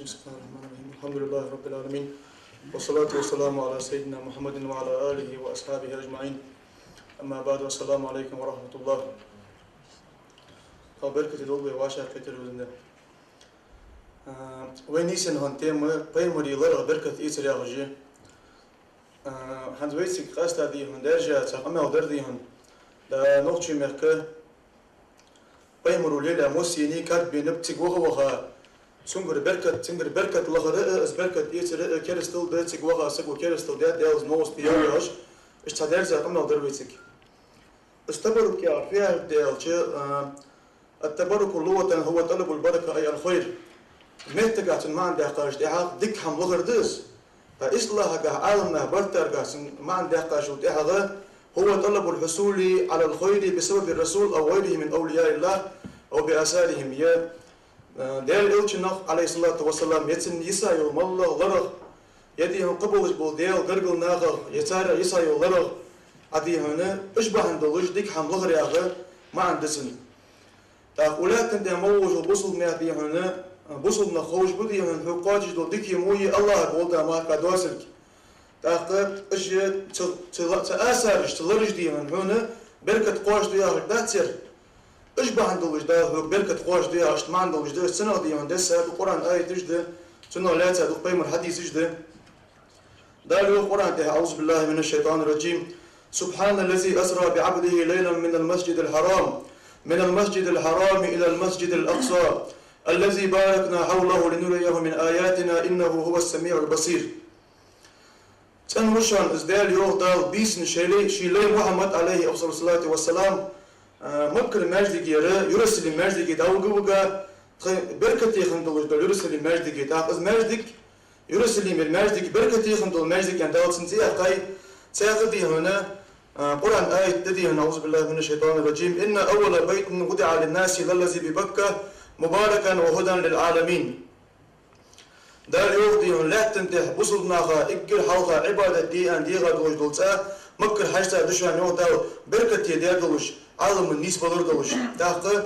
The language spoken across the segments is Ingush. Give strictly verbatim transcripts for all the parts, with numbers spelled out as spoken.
بسم الله الرحمن الرحيم. الحمد لله رب العالمين. والصلاة والسلام على سيدنا محمد وعلى آله وأصحابه أجمعين. أما بعد، السلام عليكم ورحمة الله. Хьо беркате долда вай вӀашагӀкхетар везан Даьла. А, вай нийсъенна хинна тема пайхамарий ларах беркат эцар яхаш я. А, хӀанз вай цига къаьстта дий хьона даьржа цхьа къамаьл дар дий хьона. Да, нохчий мехка пайхамаро лелаь массане кад бенаб цига ваха-ваха. Цунгара беркат, цунгара беркат лахар а, из беркат эцар а керастал да, цига ваха саго керастал даьд, Даьлас новкъостал яьй яхаш. Иштта цхьа даьржа къамаьл дар вай цига. Из табаррук яхар фу яхилга да аьлча, а, التبرك لغة هو طلب البركة أي الخير. Меттагахь цун маӀан даьккхача тӀехьагӀа дика хӀама лахар да из. ТӀаккха истилахьагахь, Ӏаламнаха бартаргахь цун маӀан даьккхачул тӀехьагӀа هو طلب الحصول على الخير بسبب الرسول أو غيره من أولياء الله أو بآثارهم. Е, э, Даьла Элчанах, عليه الصلاة والسلام, е цунна йиса йола моллагӀа ларах, е дий хьона кхыболаш бола Даьла гаргара нахах, е царех йиса йола ларах, а дий хьона уж бахьан долаш дика хӀама лахар яха маӀан да цун. ТӀаккха укх лаьттан тӀа мел волча бусалба наьха дий хьона, бусалба нах ховш ба дий хьона хьога кхоачаш дола дика хӀама е АллахӀага гӀолла мара доацилга. ТӀаккха уж цу, цу, цу асараш, цу лараш дий хьона хьона беркат кхоачаш да яхар дац ер. Уж бахьан долаш Дала хьога беркат кхоачаш да яхаш маӀан долаш да, цунах дий хьона десса да Къуръан аяташ да, цунах лаьца дукха пайхамара хьадисаш да. Дала йоах Къуръан тӀа: أعوذ بالله من الشيطان الرجيم. سبحان الذي أسرى بعبده ليلا من المسجد الحرام، من المسجد الحرام إلى المسجد الأقصى الذي باركنا حوله لنريه من آياتنا إنه هو السميع البصير. ЦӀена ва шоана из Даьла, йоах Дала, бийсан ший лай, ший лай Мухьаммад, عليه أفضل الصلاة والسلام, а, Маккара маьждигера Иерусалим маьждиге дӀавига-вига, тха беркате хинна долаш дола Иерусалим маьждиге. ТӀаккха из маьждиг, Иерусалимера маьждиг, беркате хинна дола маьждиг аьнна Дала цунна цӀи яьккхай. Цхьаькха дий хьона, а, Къуръан аят да дий хьона: أعوذ بالله من الشيطان الرجيم. إن أول بيت وضع للناس للذي ببكة مباركا وهدى للعالمين. Дала йоах дий хьона, лаьттан тӀа бусалба наха эггара хьалха Ӏибадат де аьнна дегӀа долаш дола цӀа Маккара хьажцӀа да шоана, йоах Дала, беркате даь долаш, Ӏаламаш нийсбалар долаш. ТӀаккха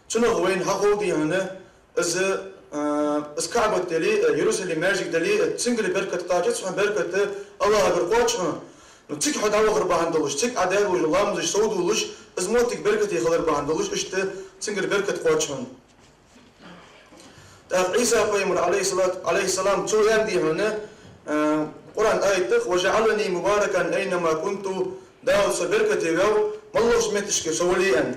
цунах вайна хьахов дий хьона, из, а, из КаӀбат дале а, Иерусалим маьждиг дале а, цунгара беркат кхоачац хьона, беркат АллахӀагара кхоач хьона. Ну, цига хьо дӀавахар бахьан долаш, цига Ӏа даь дола ламазаш совдоалаш, из моттиг беркате хилар бахьан долаш, иштта цунгара беркат кхоач хьона. ТӀаккха Ӏийса пайхамар, عليه الصلاة، عليه السلام, цо аьннад дий хьона, а, Къуръан аят тӀа: وجعلني مباركا أينما كنت, Дала со беркате ваьв, моллагӀча метташка со вале а аьнна.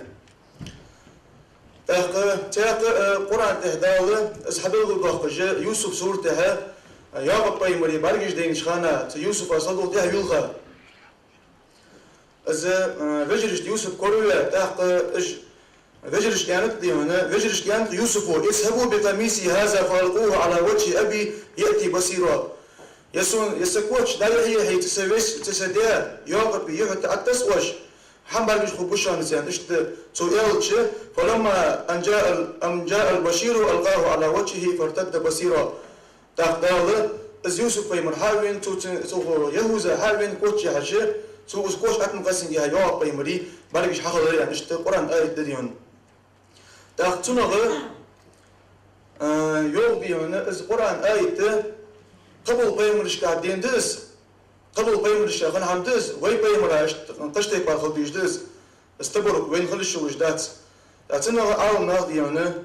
ТӀаккха цхьаькха, а, Къуръан тӀа Дала из хьабелгалдоаккхаш, Юсуф сурата тӀа, а, Якъуб пайхамара бӀаргаш дайнача хана, цу Юсуфа садул тӀехьа вилха. Из, а, вежарашта Юсуф кораваь, тӀаккха уж вежарашка аьннад дий хьона, вежарашка аьннад Юсуфа: اذهبوا بقميصي هذا فألقوه على وجه أبي يأت بصيرا. Е сона, е са коч дӀаяхьа, цу са веса, цу са даь Якъуба юхь тӀа Ӏотасса оаш, хӀама бӀаргаш хургба шоана царна. Иштта цо аьлча, فلما أن جاء ال-، أن جاءه البشير ألقاه على وجهه فارتد بصيرا. ТӀаккха Дала из Юсуф пайхамар хьавена, цо цу, цу ЯхӀуза хьавена, коч яхьаш, цо из коч ӀотӀакхессинге хьа Якъуб пайхамара бӀаргаш хьахилар аьнна, иштта Къуръан аят да дий хьона. ТӀаккха цунах, а, йоах дий хьона, из Къуръан аят кхыбола пайхамарашка денна да из, кхыбола пайхамарашка хинна хӀама да из, вай пайхамара иштта кхыча тайпара хила дезаш да из, из табаррук вайна хила йиш йолаш дац. ТӀаккха цунах Ӏаламнаха дий хьона,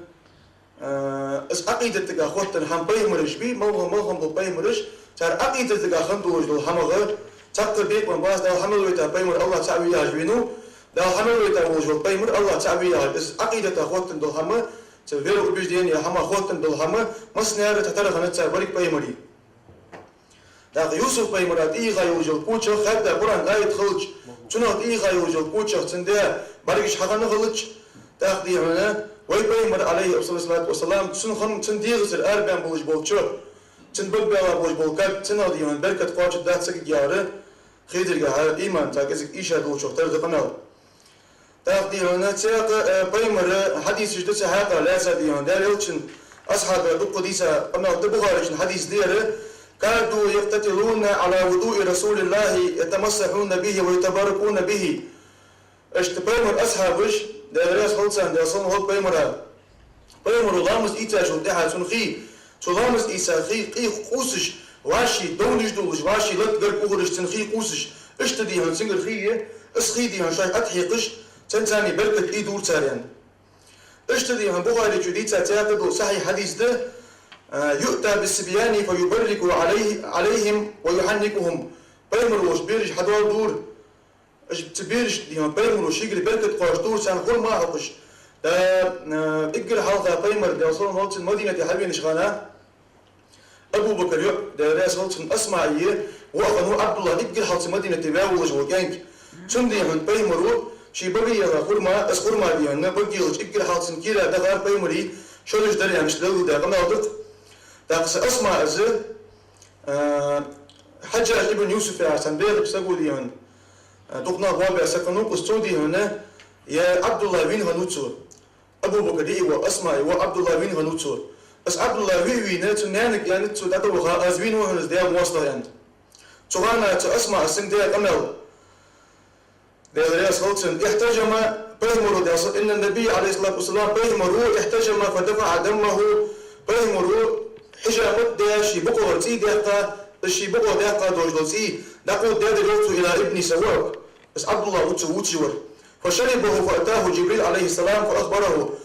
а, из Ӏакъидатага хоттаденна хӀама, пайхамараш бий, малхам-малхам бола пайхамараш, цар Ӏакъидатага хинна долаш дола хӀамах цхьаккха бекъа бац, Дала хьа мел вайта пайхамар АллахӀ цаӀ ве яхаш венав, Дала хьа мел вайта волаш вола пайхамар АллахӀ цаӀ ве яхаш. Из Ӏакъидата хоттаденна дола хӀама, цу вероубежденех хӀама хоттаденна дола хӀама, массанена цхьатарра хиннад цар берригача пайхамарий. ТӀаккха Юсуф пайхамара тӀехьа йолаш йола кочах, хӀаьта Къуръан аят хилча, цунах тӀехьа йолаш йола кочах цун даь бӀаргаш хьахинна хилча, тӀаккха дий хьона, вай пайхамар, عليه أفضل الصلاة والسلام, цун хам-, цун дегӀацара арабаьнна болаш бола чо, цун бага баьлла болаш бола кад, цунах дий хьона беркат кхоачаргдац сагага яхар, хетаргахьа, иман цхьа кӀезига ийша долчох тара да къамаьл. ТӀаккха дий хьона, цхьаькха, э, пайхамара хьадисаш да цу хьакъехьа лаьца дий хьона. Даьла Элчан асхьабех дукха дийца къамаьл да, Бухарийчун хьадис да ер: كادوا يقتتلون على وضوء رسول الله يتمسحون به ويتبركون به. Иштта пайхамара асхьабаш, Даьла раьза хилва царна, Даьла салам хилда пайхамара, пайхамаро ламаз ийцачул тӀехьагӀа цун хий Цу ламаз ийца хий къийх къувсаш, вӀаший довнаш долаш, вӀаший латт гарга ухараш цун хий къувсаш, иштта дий хьона цунгара хий я, из хий дий хьона шоай тӀа хьекхаш, цунца царна беркат ийдора цар, аьнна. Иштта дий хьона Бухаре чу дийца цхьаькха дола сахьихь хьадис да: «يؤتى بالصبيان فيبرك عليه، عليهم ويحنكهم». Пайхамар волча бераш хьадоаладора, уж цу берашта дий хьона пайхамаро шийгара беркат кхоачадора, царна хурма хьокхаш. ТӀаккха, э, эггара хьалха пайхамар, Даьла салам хилда цунна, Мадинате хьавенача хана, Абу Бакара йоӀ, Даьла раьза хилва цунна, Асмаи воӀ хиннав Ӏабдуллахь, эггара хьалха цу Мадинате ваь волаш вола кӀаьнк. Цунна дий хьона пайхамаро ший баге яьха хурма, из хурма дий хьона баге ялча эггара хьалха цун кера дахар пайхамара шоаш дар, аьнна, иштта белгалдаь къамаьл да-кх. ТӀаккха цу Асмаи из, э, Хьаджжадж ибн Юсуф яхаш цхьан бӀехача саго дий хьона, э, дукха нах боабаь саг хиннав-кх из, цо дий хьона, ер Ӏабдуллахь вийна хиннав цо. Абу Бакара йиӀий воӀ, Асмаи воӀ Ӏабдуллахь вийна хиннав цо. Из Ӏабдуллахь вийна, вийна, цун наьнага аьннад цо, дӀатӀаваха: «Аз вийна ва хьона из, Даьла моастагӀа», аьнна. Цу хана цу Асмаи цунга даь къамаьл, Даьла раьза хилва цунна: «احتجم», пайхамаро, Даьла са-, «إن النبي عليه الصلاة والسلام», пайхамаро, «احتجم فدفع دمه», пайхамаро хьижамат даь, ший букъагӀара цӀий даьккха, из ший букъагӀа даьккха долаш дола цӀий дӀакховдадаьдар, йоах цо, «إلى ابنه», са воӀага. Из Ӏабдуллахь ва цо вувцаш вар. «فشربه فأتاه جبريل عليه السلام فأخبره».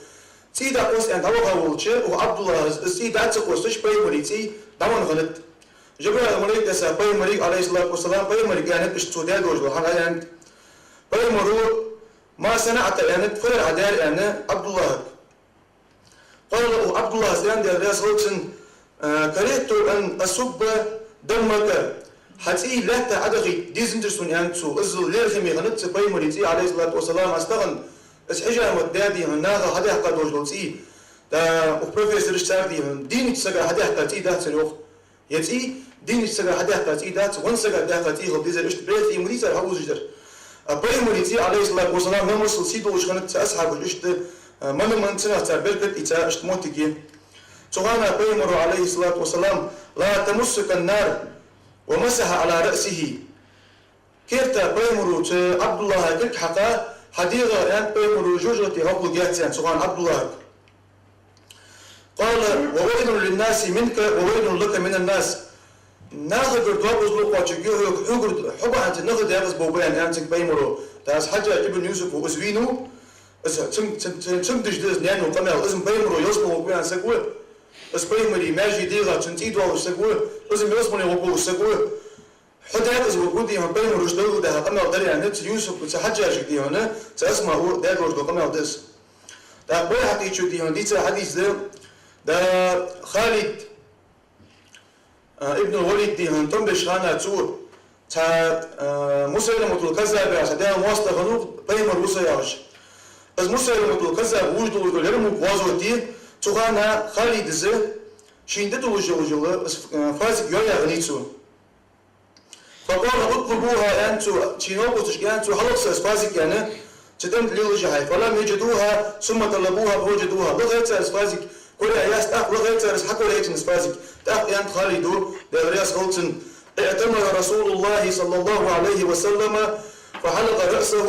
ЦӀий дӀакхосса аьнна дӀаваха волча, укх Ӏабдуллахьас из цӀий дӀа ца кхоссаш, пайхамара цӀий дӀавенна хиннад. Жабраил малайк Ӏийса пайхамарга, عليه الصلاة والسلام, пайхамарга аьннад иштта цо даь долаш дола хӀама, аьннад. Пайхамаро: «ما صنعت», аьннад, фу дар Ӏа даьр, аьнна, Ӏабдуллахьага. قال, укх Ӏабдуллахьас аьннад, Даьла раьза хилва цунна, э: «كرهت أن أصب دمك». Хьа цӀий лаьтта Ӏодахийта дезанзар сона, аьннад цо. Иззал лерхӀаме хиннад цу пайхамара цӀий, عليه الصلاة والسلام, аз тахан из хьижамат даь дий хьона, наха хьадаьккха долаш дола цӀий. ТӀаккха укх профессораша цар дий хьона: дийнача сага хьадаьккха цӀий дац ер, йоах. Ер цӀий дийнача сага хьадаьккха цӀий дац, веннача сага даьккха цӀий хила дезар, иштта бӀеха цӀий ма дий цар хьаувзаш дар. А пайхамара цӀий, عليه الصلاة والسلام, мел масал сий долаш хиннад цу асхьабаша, иштта, а, мана-мана цунах цар беркат ийца, иштта моттиг я. Цу хана пайхамаро, عليه الصلاة والسلام: «لا تمسك النار», ومسح على رأسه. Керта пайхамаро цу Ӏабдуллахьа кулг хьакха: «Хьа дегӀах, — аьннад пайхамаро, — жожагӀате хьокхалургьяц», — аьнна, цу хана Ӏабдуллахьага. قال: «وويل للناس منك وويل لك من الناس». Нахагара доакъазло кхоачаргья хьога, хьогара, хьо бахьанца наха даькъаза болх ба, аьнна, аьннад цунга пайхамаро. ТӀаккха из Хьаджжадж ибн Юсуф ва, из вийнав, из цун, цун, цун, цунга деш да из наьна къамаьл, из-м пайхамаро ялсмала гӀоргва аьнна саг ва, из пайхамара маьже дегӀа цун цӀий доаллаш саг ва, из-м ялсмале гӀоргволаш саг ва. Хьо даькъаза варгва дий хьона, пайхамаро иштта белгалдаьха къамаьл дар, аьнна, цу Юсуфа, цу Хьаджжаджага дий хьона, цу Асмаа даь долаш дола къамаьл да из. ТӀаккха Байхьакъи чу дий хьона дийца хьадис да, да Халид, а, ибн Валид дий хьона, тӀом беча хана цо, цхьа, а, Мусайламатул Каззаб яхаш цхьа Даьла моастагӀа хиннав, пайхамар ва со яхаш. Из Мусайламатул Каззаб вувш долаш дола Ярмук гӀазоте, цу хана Халида из шийна тӀадуллаш йолаш йола, из, а, фазик йоаяь хиннай цо. فقال: «اطلبوها», аьннад цо, ший новкъосташка аьннад цо: «Хьалаха са из фазик», аьнна, цу тӀа лелаш хьай. فلم يجدوها ثم طلبوها فوجدوها. Лахай цар из фазик, кораяьяц, тӀаккха лахай цар из, хьакораяьй цар из фазик. ТӀаккха аьннад Халида, Даьла раьза хилва цунна: «اعتمر رسول الله صلى الله عليه وسلم فحلق رأسه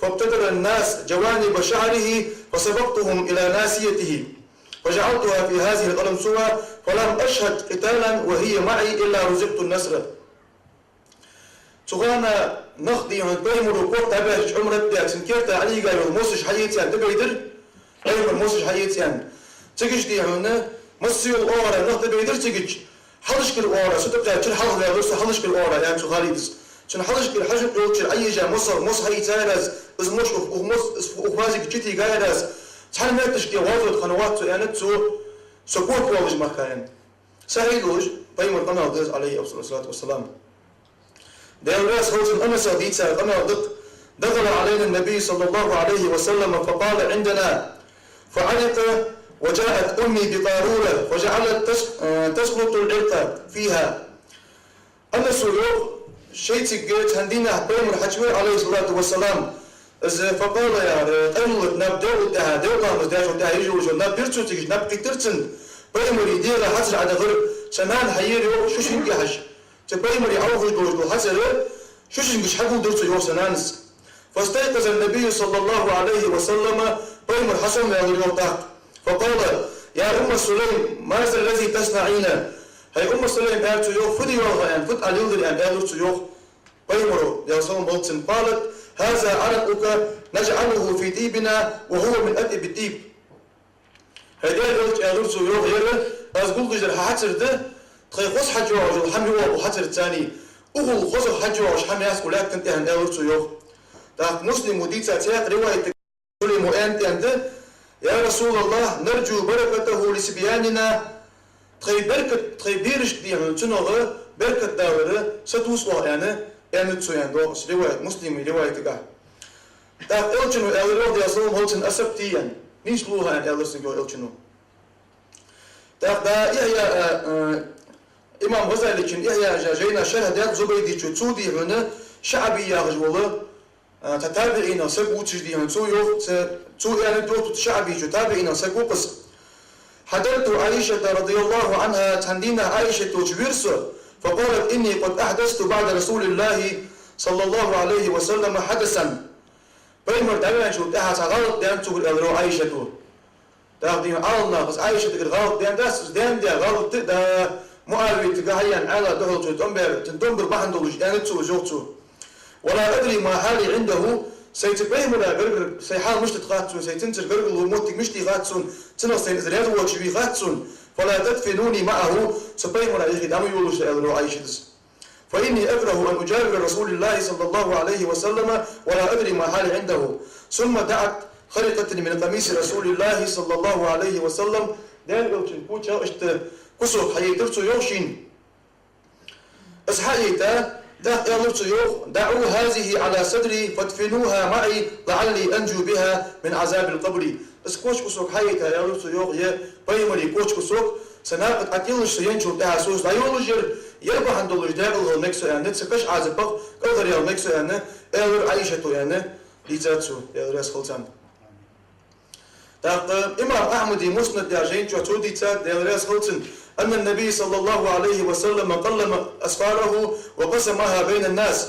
فابتدر الناس جوانب شعره فسبقتهم إلى ناصيته فجعلتها في هذه القلنسوة فلم أشهد قتالا وهي معي إلا رزقت النصر». Цу хана нах дий хьона пайхамаро корта дӀабаьлча, Ӏумрат даь, цун керта Ӏолийга йола мосаш хьаэца аьнна тӀабайдар, пайхамара мосаш хьаэца аьнна. Цига дий хьона массайола оагӀорахьа нах тӀабайдар цига, хьалхашкара оагӀорахьа со тӀакхаьчар, хьалхаваьлар со хьалхашкара оагӀорахьа, аьннад цу Халида. Цун хьалхашкара хьажа йолчара Ӏоежа мосал, мос хьаийцаяр аз, из мос укх, укх мос, укх фазика чутийгаяр аз, цхьан метташка гӀазот хинна вац со, аьннад цо, со корта воаллаш мара, аьнна. Сахьихь долаш пайхамара къамаьл да из, عليه أفضل الصلاة والسلام. Даьла раьза хилва цунна, Анаса дийца къамаьл да-кх: «دخل علينا النبي صلى الله عليه وسلم فقال عندنا فعرق وجاءت أمي بقارورة فجعلت تس-، تسلط العرق فيها». Анаса йоах, шоайцига цхьан дийнахьа пайхамар хьачувенав, عليه الصلاة والسلام, из فقال яхар, къайлаха наб, делкъа тӀехьа, делкъа ламаз деш волча тӀехьа еш йолаш йола наб бир цо цига, наб кхийттар цунна, пайхамара дегӀа хьацар Ӏодахар, цу нана хьаер йоах шушинга яхьаш. Цу пайхамара хьалхашка долаш дола хьацар шушингаш хьагулдир цо йоах цу нанас. فاستيقظ النبي صلى الله عليه وسلم, пайхамар хьасомаваьлар йоах тӀаккха. فقال: يا أم سليم، ما ذا الذي تصنعين؟ ХӀай Умму Сулайм, аьлар цо йоах, фу да йоах, аьнна, фу да Ӏа леладер, аьнна, аьлар цо йоах. Пайхамаро, Даьла салам хилда цунна, قالت: هذا عرقك نجعله في طيبنا وهو من أطيب الطيب. ХӀай Даьла элча, аьлар цо йоах, ер аз гулдеш дар хьа хьацар да, тхоай хоза хьаж йоагӀаш йола хӀама я укх хьацарца цхьана, укхул хоза хьаж йоагӀаш хӀама я укх лаьттан тӀа, аьнна, аьлар цо йоах. ТӀаккха Муслимо дийцад цхьаькха ривайта, Сулаймо аьннад, аьннад: يا رسول الله، نرجو بركته لصبياننا. Тхоай беркат, тхоай берашта, дий хьона, цунах беркат далар сатувс оаха, аьнна, аьннад цо, аьнна, доагӀа ривайт, Муслима ривайта тӀа. ТӀаккха элчано аьлар йоах, Даьла салам хилда цунна: أصبت, аьнна. Нийслу хьо, аьнна, аьлар цунга йоах элчано. ТӀаккха да Ихья, а, а, имам ГӀазалечун Ихья жа-, жайна шархь даьд Зубайдичо, цо, дий хьона, ШаӀби яхаш вола, а, цхьа табиӀинех саг вувцаш, дий хьона, цо йоах, цо, цо аьннад йоах цу ШаӀбичо, табиӀинех саг ва-кх из. حضرت عائشة رضي الله عنها, цхьан дийнахьа Ӏайшат волча вера со, فقالت: إني قد أحدثت بعد رسول الله صلى الله عليه وسلم حدثا. Пайхамар дӀаваьнначул тӀехьагӀа цхьа гӀалат даьннад согара, аьлар йоах Ӏайшата. ТӀаккха, дий хьона, Ӏаламнаха, из Ӏайшатагара гӀалат даьннад, из даьнна да гӀалат да, МуӀавиятага хьаяьнна Ӏаьла духьал цо тӀом баьр, цун тӀом бар бахьан долаш, аьннад цо из, йоах цо. ولا أدري ما حالي عنده, сай цу Пайхамара гаргара сай хьал мишта да хац сона, сай цунцара гаргало моттиг мишта я хац сона, цунах сайна из раьза воацаш вий хац сона, فلا تدفنوني معه, со Пайхамара юхе дӀа ма йолалаш, аьлар йоах Ӏайшата. فإني أكره أن أجاور رسول الله صلى الله عليه وسلم ولا أدري ما حالي عنده. ثم دعت خرقة من قميص رسول الله صلى الله عليه وسلم. Даьла элчан пучах иштта кусок хьаяйтар цо йоах шийна. Из хьаяйта, тӀаккха аьлар цо йоах: دعوا هذه على صدري فادفنوها معي لعلي أنجو بها من عذاب القبر. Из коча кусок хьаяйта, аьлар цо йоах, ер Пайхамара коча кусок са накха тӀа Ӏотиллаш, со енначул тӀехьагӀа со из дӀайолалуш яр, ер бахьан долаш декъалхала мег со, аьнна, цу каша Ӏазапах кӀалхаръяла мег со, аьнна, аьлар Ӏайшата, аьнна, дийцад цо, Даьла раьза хилва цунна. ТӀаккха имам Ахьмада Муснад яхача жайна чу цо дийцад, Даьла раьза хилва цунна: أن النبي صلى الله عليه وسلم قلم أسفاره وقسمها بين الناس.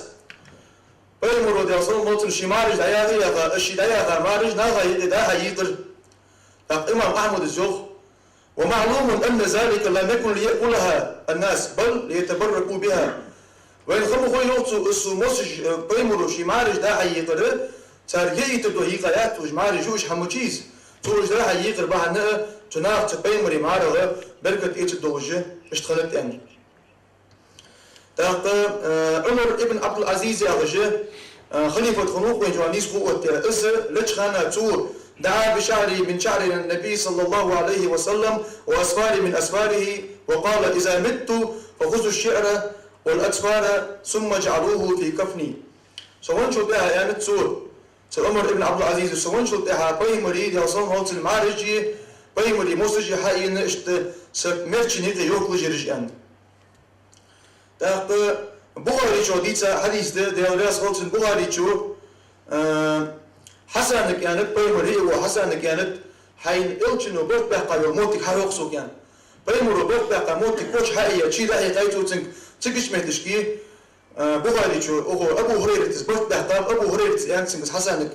Пайхамаро, Даьла салам хилда цунна, ший мӀараш дӀаяха а яьха, из ший дӀаяьха мӀараш наха юкъе дӀа-хьа йийкъар. ТӀаккха имам Ахьмада йоах: ومعلوم أن ذلك لم يكن ليأكلها الناس بل ليتبركوا بها. Вайна ха ма хой, йоах цо, из цо мосаш, э, Пайхамаро ший мӀараш дӀа-хьа йийкъар, цар яйта духьа йийкъа яц цо уж мӀараш, уж хӀама чу из. Цо уж дӀа-хьа йийкъар бахьан а, цу наха цу Пайхамара мӀарах беркат эцаргдолаш иштта хиннад, аьнна. ТӀаккха, э, Ӏумар ибн Ӏабдул-Ӏазиз яхаш, э, халифат хиннав-кх вайна чу нийсхо оттаяь. Из леча хана цо: دعا بشعر من شعر النبي صلى الله عليه وسلم وأظفار من أظفاره وقال: إذا مت فخذوا الشعر والأظفار ثم اجعلوه في كفني. Со венначул тӀехьагӀа, аьннад цо, цу Ӏумар ибн Ӏабдул-Ӏазиза, со венначул тӀехьагӀа Пайхамара, Даьла салам хилда цунна, мӀараши, Пайхамара мосаши хьаийна иштта са мерчана юкъе йохкалуш яр уж, аьнна. ТӀаккха Бухаричо дийца хьадис да, Даьла раьза хилва цунна, Бухаричо, а, Хьасанага аьннад, Пайхамара риӀ вола Хьасанага аьннад: хьайна элчано барт баьккха йола моттиг хьахьокх сога, аьнна. Пайхамаро барт баьккха моттиг коча хьаийя, чий дӀахьийкъай цо цунга, цигача метташка, а, Бухаричо, укхо Абу ХӀурайрата барт баьккхаб, Абу ХӀурайрата аьннад цунга Хьасанага: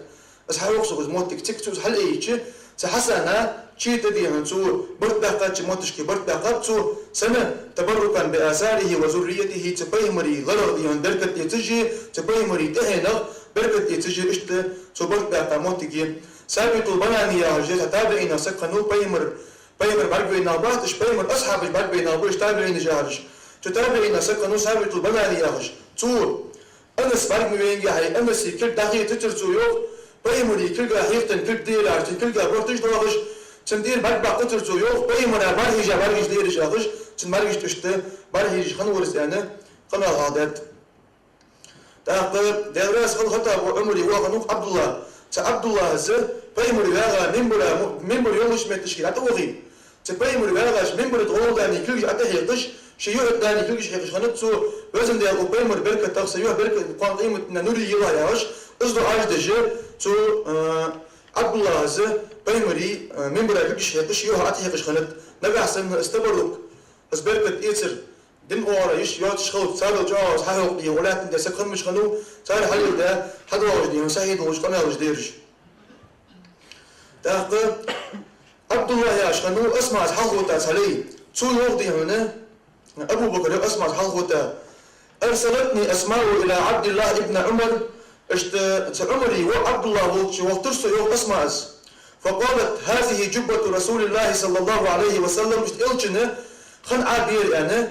из хьахьокх сога из моттиг. Цига цо из хьалъайича, цу Хьасана чий тӀа, дий хьона, цо барт баьккхача метташка барт баьккхаб цо, сенна: تبركا بآثاره وذريته, цу Пайхамара ларах, дий хьона, беркат эцаш а, цу Пайхамара тӀехьенах беркат эцаш а, иштта цо барт баьккха моттиг я. Сабитул Банани яхаш цхьа табиӀинех саг хиннав, Пайхамар Пайхамар бӀаргавайнараш бац уж, Пайхамара асхьабаш бӀаргавайнараш ба уж, табиӀинаш яхараш. Цу табиӀинех саг хиннав Сабитул Банани яхаш. Цо Анас бӀарга ма вайнинге, хьай Анасе кулг дӀахетацар цо, йоах, Пайхамара кулга хьехаденна кулг да ер яхаш, цун кулга барташ доахаш, цун тӀера бӀаргабаккхацар цо, йоах, Пайхамара бӀарахьежа бӀаргаш да ераш яхаш, цун бӀаргашта иштта бӀарахьежаш хиннавар из, аьнна, къамаьл хьадаьд. ТӀаккха Даьла раьза хилва ХаттӀаба Ӏумара воӀ хиннав-кх Ӏабдуллахь. Цу Ӏабдуллахьас Пайхамар вагӀа минбара, минбар йолча метташка дӀатӀавахе, цу Пайхамар вагӀача минбара тӀа гӀолла даьнна кулгаш ӀотӀахьекхаш, ший юхьа даьнна кулгаш хьекхаш хиннад цо: «Везан Даьла, укх Пайхамара беркат тӀа са юхь беркат кхоана къематдийнахьа нуре елахь», — яхаш, из дуӀаш деш, цу, а, Ӏабдуллахьас Пайхамара, а, минбара кулгаш хьекхаш, юхь ӀотӀахьекхаш хиннад. Нагахьа санна из табаррук, из беркат эцар дина оагӀора йиш йоацаш хилча, царел чӀоагӀа из хьахьокх, дий хьона, укх лаьттан тӀа саг хинна мича хиннав, цар хьалелдаь, хьадоагӀаш, дий хьона, сахьихь долаш къамаьлаш да ераш. ТӀаккха Ӏабдуллахь яхаш хиннав Асмаъас хьалхавитача цхьа лай. Цо йоах, дий хьона, Абу Бакра Асмаъас хьалхавитача: «أرسلتني أسماء إلى عبد الله بن عمر». Иштта цу Ӏумара воӀ Ӏабдуллахь волча вахийтар со, йоах, Асмаъас. «فقالت: هذه جبة رسول الله صلى الله عليه وسلم». Иштта Элчана хинна Ӏаба я ер, аьнна,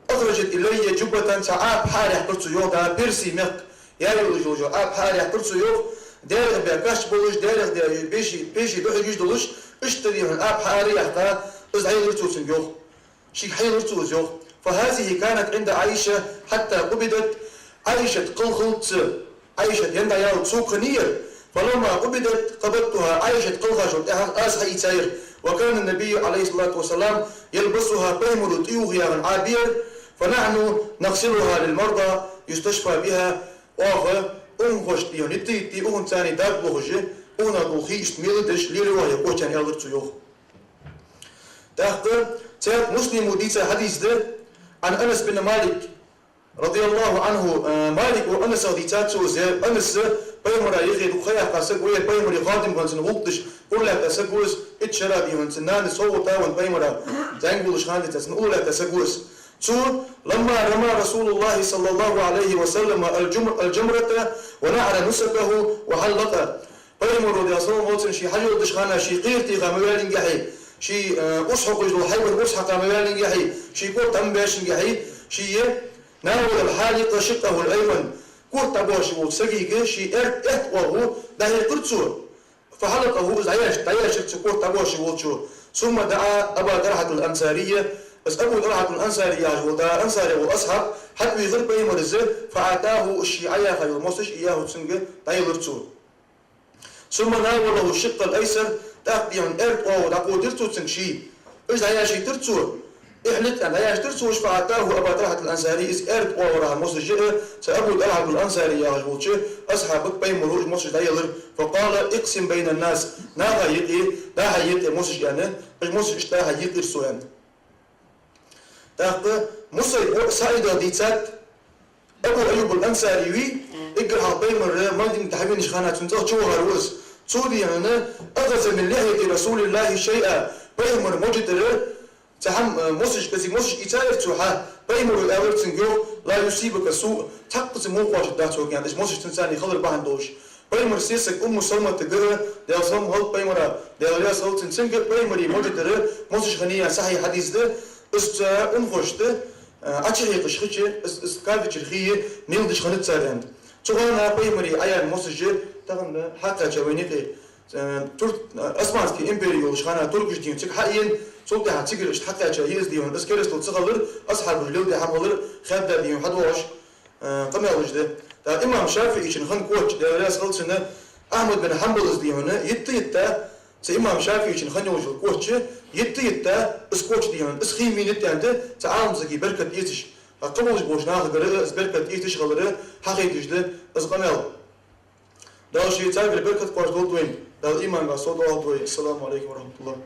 «أخرجت إلي جبة», цхьа Ӏаба хьаараяккхар цо, йоах, да, персий мехка яь йолаш йола Ӏаба хьаараяккхар цо, йоах, даьрех баь кач болаш, даьрех баь пеший, пеший духьалгаш долаш, иштта, дий хьона, Ӏаба хьаара а яьккха, из дӀаелар цо цунга, йоах. Шийга хьаелар цо из, йоах. «فهذه كانت عند عائشة حتى قبضت». Ӏайшат кхелхалца, Ӏайшат янда ял цу кханияр. «فلما قبضت قبضتها», Ӏайшат кхелхачул тӀехьагӀа аз хьаийцаяр. «وكان النبي عليه الصلاة والسلام يلبسها», пайхамара тӀаювхаяь Ӏаба яр. «فنحن نغسلها للمرضى يستشفى بها». Оаха, унахошта, дий хьона, йитта-йитта, укханца царна дакъа лохаш, укханах дола хий иштта мел деш, лелае вахе кхоччарна, аьлар цо, йоах. ТӀаккха цхьаькха Муслима дийца хьадис да, عن أنس بن مالك رضي الله عنه, э, Малика воӀа Анасах дийцад цо из, Анас пайхамара юхе дукха ха яьккха саг ва, пайхамара хадим хинна, цун гӀулакх деш, ура лаьтта саг ва из, итт шера, дий хьона, цун нанас совгӀата венна пайхамара, зӀамига волча хана денз цун ура лаьтта саг ва из. Цо: «لما رمى رسول الله صلى الله عليه وسلم الجم-، الجمرة ونحر نسكه وحلق». Пайхамара, Даьла салам хилда цунна, ше хьажол деш хана, ше кхера теха ма ваьллинге хье, ше, э, урс хьокхаш дола хьайбан урс хьакха ма ваьллинге хье, ше корта ма баьшшинге хье, ше е: «ناول الحالق شقه الأيمن». Корта дӀабоаш волча сагага ше аьрда, аьрда оагӀув дӀахьекхар цо. «فحلقه», из дӀаяьш-, дӀаяьшар цо корта дӀабоаш волчо. «ثم دعا أبا طلحة الأنصاري». Из Абу ТӀалхьат ал-Ансари яхаш вола, да, ансари вола асхьаб, хьатӀавийхар пайхамара из, «فأعطاه», из ше Ӏаяьха йола мосаш, «إياه», цунга дӀаелар цо. «ثم ناوله الشق الأيسر», тӀаккха, дий хьона, аьрда оагӀув дӀакховдадир цо цунга ше. Уж дӀаяьшийтар цо. «احلق», аьнна, дӀаяьшийтар цо уж. «فأعطاه أبا طلحة الأنصاري», из аьрда оагӀорахьа мосаш а цу Абу ТӀалхьат ал-Ансари яхаш волча асхьабага пайхамара уж мосаш дӀаелар. «فقال: اقسم بين الناس», наха юкъе дӀа-хьа екъа мосаш, аьнна, уж мосаш иштта дӀа-хьа екъийра цо, аьнна. ТӀаккха Мусайб воӀа СаӀида дийцад, Абу Айюб ал-Ансари вий, эггара хьалха пайхамар Мадинате хьавенача хана цун цӀагӀа чувахар ва из. Цо, дий хьона: «أخذ من لحية رسول الله شيئا». Пайхамара мажа тӀара цхьа хӀама, э, мосаш, кӀезига мосаш ийцаяр цо хьа. Пайхамара аьлар цунга, йоах: «لا يصيبك سوء», цхьаккха ца мукъа оаш дац хьога, аьнна, уж мосаш цунца хилар бахьан долаш. Пайхамара сесаг Умму Саламатага, Даьла салам хилда пайхамара, Даьла раьза хилва цунна, цунга пайхамара мажа тӀара мосаш хиннай, аьнна, сахьихь хьадис да, из цу унахошта, э, Ӏочухьекхаш хилча, из, из кафирча хий мел деш хиннад цар, аьнна. Цу хана пайхамара Ӏаяьнна мосаш тахан хьакхаьча вайна юкъе, э, турк-, э, Османски импери йолча хана туркаша, дий хьона, цига хьаена, цул тӀехьагӀа цигара иштта хьакхаьча я из, дий хьона, из керастал ца хилар, асхьабаша леладаь хӀама хилар хаьдда, дий хьона, хьадоагӀаш, э, къамаьлаш да. ТӀаккха имам ШафиӀийчун хинна коча, Даьла раьза хилва цунна, Ахьмад бин Хьанбалас, дий хьона, йитта-йитта, цу имам ШафиӀийчун хинна йолаш йола коча, йитта-йитта из коча, дий хьона, из хий мийнад, аьннад, цу Ӏаламсага беркат эцаш. ТӀаккха кхыболаш болча нахагара из беркат эцаш хилар хьахайташ да из къамаьл. Дала ше царгара беркат кхоачаш долда вайна, Дала иманга совдоахалда вай. السلام عليكم ورحمة الله.